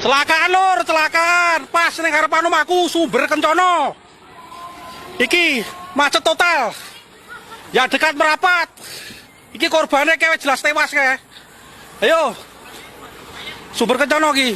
Celakaan, Lur, celakaan. Pas ning ngarepan omahku, Sumber Kencono. Iki macet total. Ya dekat merapat. Iki korbannya kayak jelas tewas kayak. Ayo. Sumber Kencono iki.